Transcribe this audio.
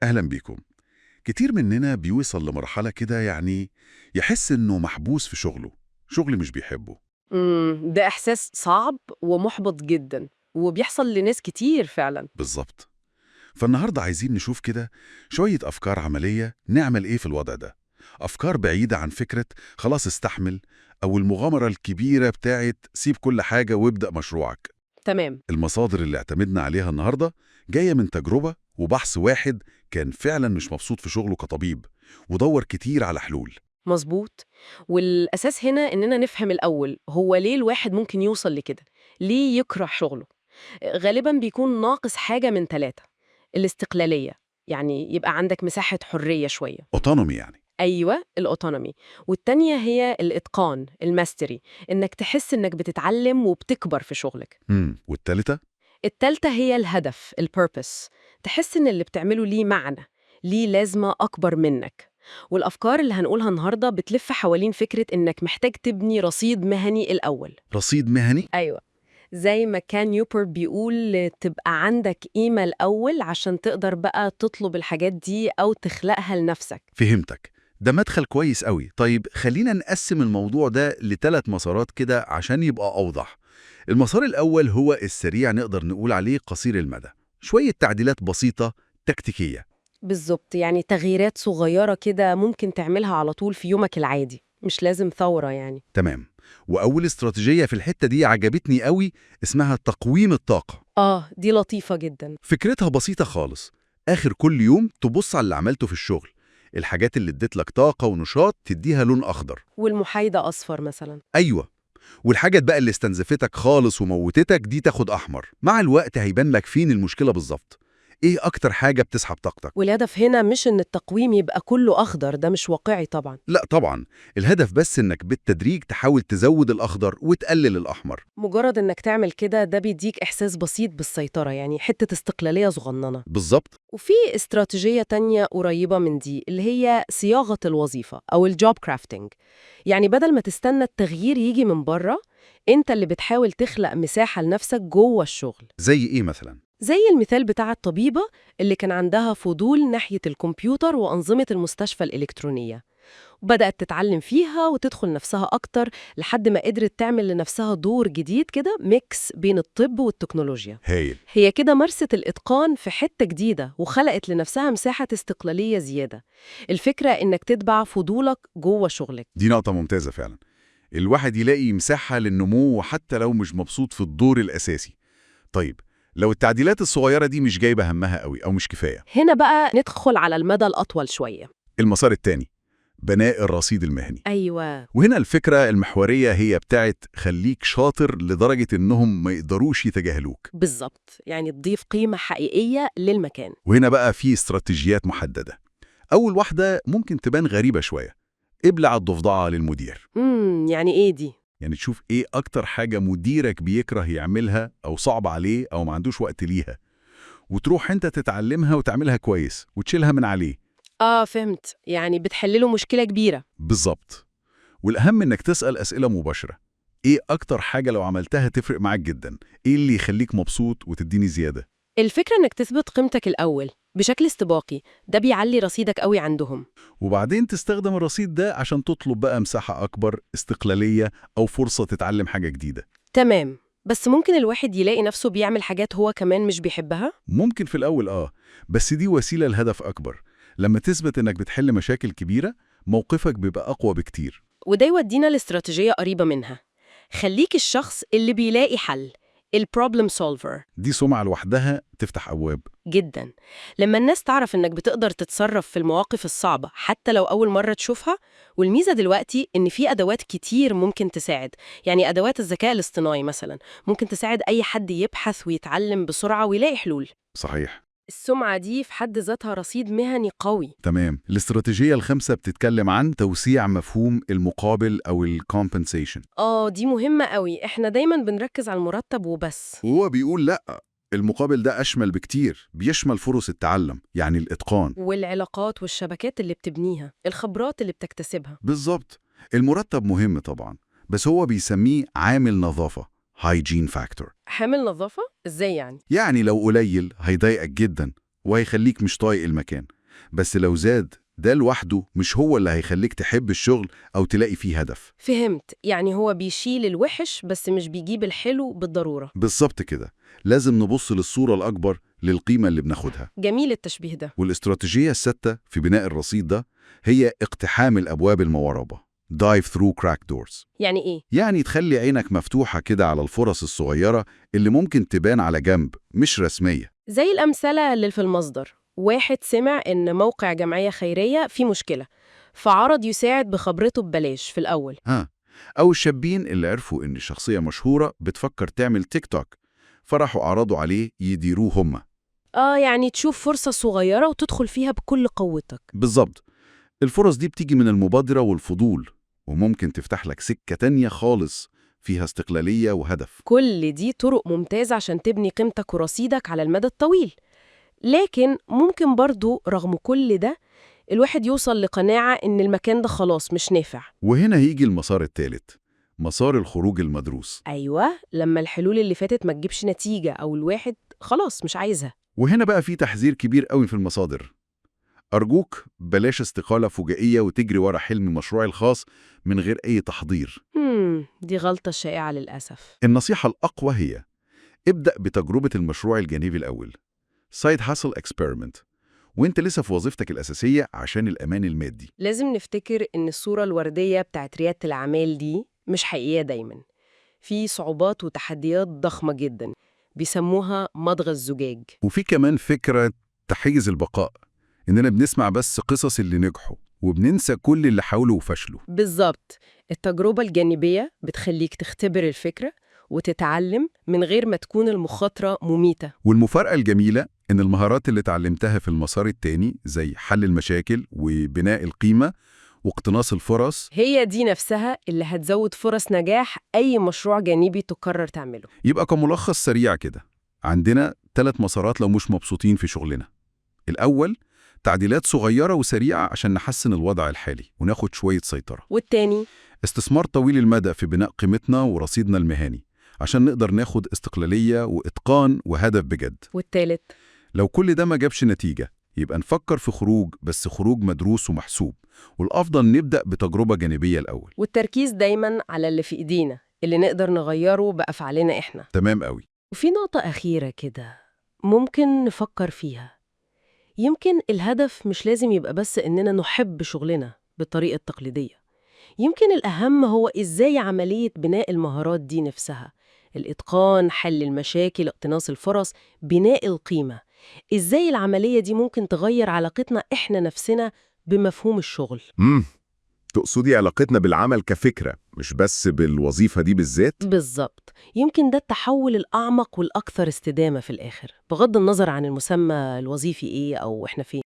أهلا بيكم. كتير مننا بيوصل لمرحلة كده يعني يحس إنه محبوس في شغله، شغل مش بيحبه. ده إحساس صعب ومحبط جدا، وبيحصل لناس كتير فعلا. بالظبط. فالنهاردة عايزين نشوف كده شوية أفكار عملية نعمل إيه في الوضع ده. أفكار بعيدة عن فكرة خلاص استحمل أو المغامرة الكبيرة بتاعت سيب كل حاجة وابدأ مشروعك. تمام. المصادر اللي اعتمدنا عليها النهاردة جاية من تجربة وبحث واحد كان فعلا مش مبسوط في شغله كطبيب ودور كتير على حلول. مظبوط. والأساس هنا إننا نفهم الأول هو ليه الواحد ممكن يوصل لكده، ليه يكره شغله. غالبا بيكون ناقص حاجة من ثلاثة: الاستقلالية، يعني يبقى عندك مساحة حرية شوية. autonomy يعني. أيوة، ال autonomy. والتانية هي الإتقان، ال mastery، إنك تحس إنك بتتعلم وبتكبر في شغلك. والتالتة؟ التالتة هي الهدف، ال purpose، تحس إن اللي بتعمله ليه معنى، ليه لازمة أكبر منك. والأفكار اللي هنقولها النهاردة بتلف حوالين فكرة إنك محتاج تبني رصيد مهني الأول. رصيد مهني؟ أيوة، زي ما كال نيوبورت بيقول، تبقى عندك قيمة الأول عشان تقدر بقى تطلب الحاجات دي أو تخلقها لنفسك. فهمتك. ده مدخل كويس قوي. طيب خلينا نقسم الموضوع ده لثلاث مسارات كده عشان يبقى أوضح. المسار الأول هو السريع، نقدر نقول عليه قصير المدى، شوية تعديلات بسيطة تكتيكية. بالظبط، يعني تغييرات صغيرة كده ممكن تعملها على طول في يومك العادي، مش لازم ثورة يعني. تمام. وأول استراتيجية في الحتة دي عجبتني قوي، اسمها تقويم الطاقة. آه، دي لطيفة جدا. فكرتها بسيطة خالص. آخر كل يوم تبص على اللي عملته في الشغل، الحاجات اللي اديت لك طاقة ونشاط تديها لون أخضر. والمحايدة أصفر مثلا. أيوة. والحاجات بقى اللي استنزفتك خالص وموتتك دي تاخد أحمر. مع الوقت هيبان لك فين المشكلة بالظبط، إيه أكتر حاجة بتسحب طاقتك. والهدف هنا مش إن التقويم يبقى كله أخضر، ده مش واقعي طبعا. لا طبعا، الهدف بس إنك بالتدريج تحاول تزود الأخضر وتقلل الأحمر. مجرد إنك تعمل كده ده بيديك إحساس بسيط بالسيطرة، يعني حتة استقلالية صغننة. بالظبط. وفي استراتيجية تانية قريبة من دي، اللي هي صياغة الوظيفة أو ال job crafting. يعني بدل ما تستنى التغيير يجي من بره، أنت اللي بتحاول تخلق مساحة لنفسك جوه الشغل. زي إيه مثلا؟ زي المثال بتاع الطبيبة اللي كان عندها فضول ناحية الكمبيوتر وأنظمة المستشفى الإلكترونية، وبدأت تتعلم فيها وتدخل نفسها أكتر لحد ما قدرت تعمل لنفسها دور جديد كده، mix بين الطب والتكنولوجيا. هايل. هي كده مارست الإتقان في حتة جديدة وخلقت لنفسها مساحة استقلالية زيادة. الفكرة إنك تتبع فضولك جوه شغلك. دي نقطة ممتازة فعلا. الواحد يلاقي مساحة للنمو حتى لو مش مبسوط في الدور الأساسي. طيب لو التعديلات الصغيرة دي مش جايبة همها قوي أو مش كفاية؟ هنا بقى ندخل على المدى الأطول شوية. المسار الثاني، بناء الرصيد المهني. أيوة. وهنا الفكرة المحورية هي بتاعت خليك شاطر لدرجة إنهم ما يقدروش يتجاهلوك. بالظبط، يعني تضيف قيمة حقيقية للمكان. وهنا بقى في استراتيجيات محددة. أول واحدة ممكن تبان غريبة شوية، ابلع الضفدعة للمدير. يعني إيه دي؟ يعني تشوف إيه أكتر حاجة مديرك بيكره يعملها أو صعب عليه أو ما عندوش وقت ليها، وتروح أنت تتعلمها وتعملها كويس وتشيلها من عليه. آه فهمت، يعني بتحلله مشكلة كبيرة. بالظبط. والأهم إنك تسأل أسئلة مباشرة. إيه أكتر حاجة لو عملتها تفرق معاك جدا؟ إيه اللي يخليك مبسوط وتديني زيادة؟ الفكرة إنك تثبت قيمتك الأول بشكل استباقي، ده بيعلي رصيدك قوي عندهم. وبعدين تستخدم الرصيد ده عشان تطلب بقى مساحة أكبر، استقلالية، أو فرصة تتعلم حاجة جديدة. تمام. بس ممكن الواحد يلاقي نفسه بيعمل حاجات هو كمان مش بيحبها؟ ممكن في الأول بس دي وسيلة لهدف أكبر. لما تثبت إنك بتحل مشاكل كبيرة، موقفك بيبقى أقوى بكتير. وده يودينا لاستراتيجية قريبة منها، خليك الشخص اللي بيلاقي حل، ال problem solver. دي سمعة لوحدها تفتح أبواب. جدا. لما الناس تعرف إنك بتقدر تتصرف في المواقف الصعبة حتى لو أول مرة تشوفها. والميزة دلوقتي إن في أدوات كتير ممكن تساعد، يعني أدوات الذكاء الاصطناعي مثلا ممكن تساعد أي حد يبحث ويتعلم بسرعة ويلاقي حلول. صحيح. السمعة دي في حد ذاتها رصيد مهني قوي. تمام. الاستراتيجية الخامسة بتتكلم عن توسيع مفهوم المقابل أو ال compensation. آه دي مهمة قوي، إحنا دايما بنركز على المرتب وبس. وهو بيقول لأ، المقابل ده أشمل بكتير، بيشمل فرص التعلم، يعني الإتقان. والعلاقات والشبكات اللي بتبنيها، الخبرات اللي بتكتسبها. بالظبط. المرتب مهم طبعا، بس هو بيسميه عامل نظافة، hygiene factor. عامل نظافة؟ إزاي يعني؟ يعني لو قليل هيضايقك جدا، وهيخليك مش طايق المكان. بس لو زاد، ده لوحده مش هو اللي هيخليك تحب الشغل أو تلاقي فيه هدف. فهمت، يعني هو بيشيل الوحش بس مش بيجيب الحلو بالضرورة. بالظبط كده، لازم نبص للصورة الأكبر، للقيمة اللي بناخدها. جميل التشبيه ده. والاستراتيجية الستة في بناء الرصيد ده هي اقتحام الأبواب الموربة، Dive through crack doors. يعني إيه؟ يعني تخلي عينك مفتوحة كده على الفرص الصغيرة اللي ممكن تبان على جنب، مش رسمية. زي الأمثلة اللي في المصدر، واحد سمع إن موقع جمعية خيرية فيه مشكلة، فعرض يساعد بخبرته ببلاش في الأول. ها، أو الشابين اللي عرفوا إن شخصية مشهورة بتفكر تعمل تيك توك، فراحوا عرضوا عليه يديروه هما. آه، يعني تشوف فرصة صغيرة وتدخل فيها بكل قوتك. بالظبط. الفرص دي بتيجي من المبادرة والفضول، وممكن تفتح لك سكة تانية خالص فيها استقلالية وهدف. كل دي طرق ممتازة عشان تبني قيمتك ورصيدك على المدى الطويل. لكن ممكن برضو رغم كل ده الواحد يوصل لقناعة إن المكان ده خلاص مش نافع. وهنا هيجي المسار الثالث، مسار الخروج المدروس. أيوة، لما الحلول اللي فاتت ما تجيبش نتيجة أو الواحد خلاص مش عايزها. وهنا بقى في تحذير كبير قوي في المصادر. أرجوك بلاش استقالة فجائية وتجري ورا حلم مشروعي الخاص من غير أي تحضير. دي غلطة شائعة للأسف. النصيحة الأقوى هي ابدأ بتجربة المشروع الجانبي الأول، side hustle experiment، وانت لسه في وظيفتك الأساسية عشان الأمان المادي. لازم نفتكر إن الصورة الوردية بتاعت ريادة الأعمال دي مش حقيقية دايما. في صعوبات وتحديات ضخمة جدا بيسموها مضغ الزجاج. وفي كمان فكرة تحيز البقاء، إننا بنسمع بس قصص اللي نجحوا وبننسى كل اللي حاولوا وفشلوا. بالظبط، التجربة الجانبية بتخليك تختبر الفكرة وتتعلم من غير ما تكون المخاطرة مميتة. والمفارقة الجميلة إن المهارات اللي اتعلمتها في المسار التاني زي حل المشاكل وبناء القيمة واقتناص الفرص هي دي نفسها اللي هتزود فرص نجاح أي مشروع جانبي تقرر تعمله. يبقى كملخص سريع كده، عندنا 3 مسارات لو مش مبسوطين في شغلنا. الأول، تعديلات صغيرة وسريعة عشان نحسن الوضع الحالي وناخد شوية سيطرة. والتاني، استثمار طويل المدى في بناء قيمتنا ورصيدنا المهني عشان نقدر ناخد استقلالية وإتقان وهدف بجد. والتالت، لو كل ده ما جابش نتيجة يبقى نفكر في خروج، بس خروج مدروس ومحسوب، والأفضل نبدأ بتجربة جانبية الأول. والتركيز دايما على اللي في إيدينا، اللي نقدر نغيره بأفعالنا إحنا. تمام قوي. وفي نقطة أخيرة كده ممكن نفكر فيها، يمكن الهدف مش لازم يبقى بس إننا نحب شغلنا بالطريقة التقليدية. يمكن الأهم هو إزاي عملية بناء المهارات دي نفسها، الإتقان، حل المشاكل، اقتناص الفرص، بناء القيمة، إزاي العملية دي ممكن تغير علاقتنا إحنا نفسنا بمفهوم الشغل. تقصدي علاقتنا بالعمل كفكرة، مش بس بالوظيفة دي بالذات؟ بالظبط، يمكن ده التحول الأعمق والأكثر استدامة في الآخر، بغض النظر عن المسمى الوظيفي إيه أو إحنا فين.